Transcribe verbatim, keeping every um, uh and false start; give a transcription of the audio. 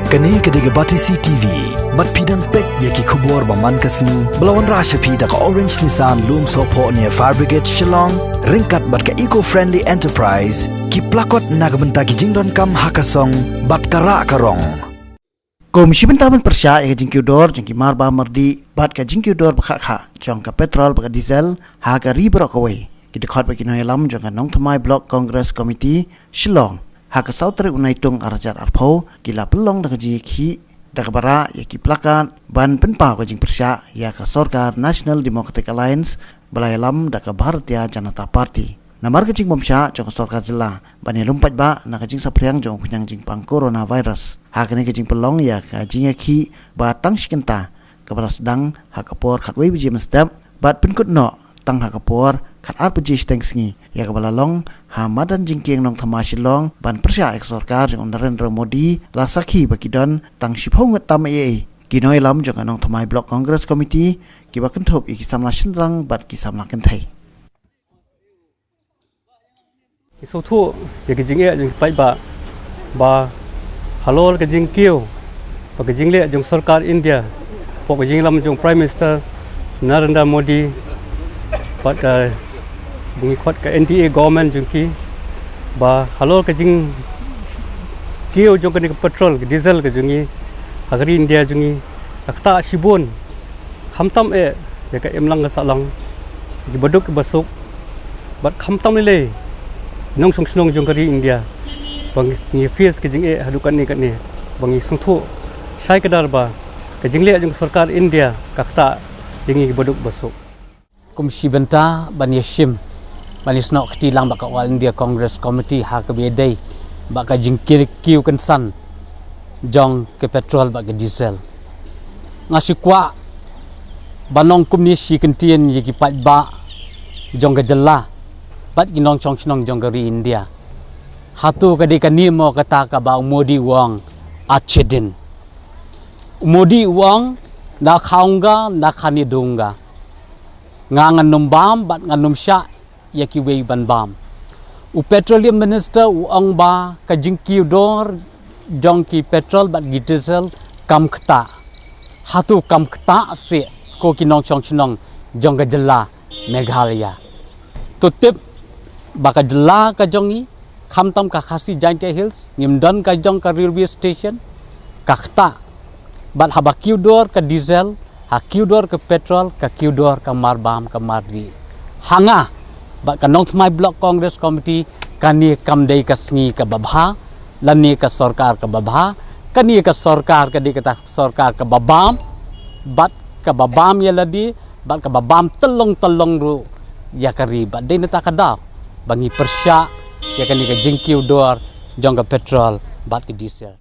Kane ka dei ka Batesi T V. Bad phi dang peit ïa ki khubor ba man ka sngi ba la wanrah sha phi da ka Orange Nissan Lumsohphoh near Fire Brigade Shillong, ryngkat bad ka Eco Friendly Enterprise, ki placard na ka bynta ki jingdonkam ha ka song bad ka rah ka rong. Kum shi bynta ban pyrshah ïa ka jingkiew dor jong ki marbam mardih bad ka jingkiew dor ba khah khah jong ka petrol bad ka diesel ha ka ri baroh kawei, ki dkhot bad ki nongïalam jong ka Nongthymmai Block Congress Committee Shillong, ha ka saw tarik u Naitung arhajar arphew, ki la pynlong da ka jingïakhih da kaba rah ïa ki placard ban pynpaw ka jingpyrshah ïa ka sorkar National Democratic Alliance ba la ïalam da ka Bharatiya Janata Party. Namar ka jingbymshah jong ka sorkar jylla ban ïalum paidbah na ka jingsaphriang jong u khñiang jingpang coronavirus, ha kane ka jingpynlong ïa ka jingïakhih ba tang shi kynta, kaba la sdang ha ka por khatwei baje mynstep bad pynkut noh tang ha ka por khatar baje shiteng sngi, ïa kaba la long ha madan jingkieng Nongthymmai Shillong ban pyrshah ïa ka sorkar jong u Narendra Modi, la sakhi ba ki don tang shiphew ngut tam eiei ki nongïalam jong ka Nongthymmai Block Congress Committee, kiba kynthup ïa ki samla shynrang bad ki samla kynthei. Ngi sngewthuh ïa ka jingeh jong ki paidbah ba halor ka jingkiew bad ka jingleh jong sorkar India, hapoh ka jingïalam jong Prime Minister Narendra Modi bad ka, ba ngi khot ka N D A government jong ki, ba halor ka jingkiew jong kane ka petrol, ka diesel ka jong ngi ha ka ri India jong ngi, ka ktah shibun, khamtam eh ïa ka imlang ka sahlang, ki baduk ki basuk, bad khamtam lei lei nongshong shnong jong ka ri India ba ngi face ka jingeh haduh katne katne, ba ngi sngewthuh shai kdar ba ka jingleh jong ka sorkar India ka ktah ïa ngi ki baduk basuk. Kum shi bynta ban ïashim, ban ïasnoh kti lang bad ka All India Congress Committee ha kaba ïadei bad ka jingkiew kynsan jong ka petrol bad ka diesel. Nga shu kwah ban ong kumne shi kyntien ïa ki paidbah jong ka jylla bad ki nongshong shnong jong ka ri India. Hato ka dei kane mo kata kaba u Modi u ong achhe din? U Modi u ong na khaunga na khane dunga. Nga ngan ym bam bad ngan ym shah ïa kiwei ban bam. U Petroleum Minister u ong ba ka jingkiew dor jong ki petrol bad ki diesel kam ktah. Hato kam ktah seh, ko ki nongshong shnong jong ka jylla Meghalaya? To tip ba ka jylla ka jong ngi, khamtam ka Khasi Jaintia Hills, ngim don ka jong ka railway station, ka ktah. Bad haba kiew dor ka diesel, ha kiew dor ka petrol, ka kiew dor ka marbam ka mardih. Ha nga bad ka Nongthymmai Block Congress Committee, kane kam dei ka sngi kaba bha lane ka sorkar kaba bha. Kane ka sorkar ka dei kata sorkar kaba bam bad kaba bam ïa lade bad kaba bam tyllong tyllong ruh ïa ka ri. Bad dei na kata ka daw ba ngi pyrshah ïa kane ka jingkiew dor jong ka petrol bad ka diesel.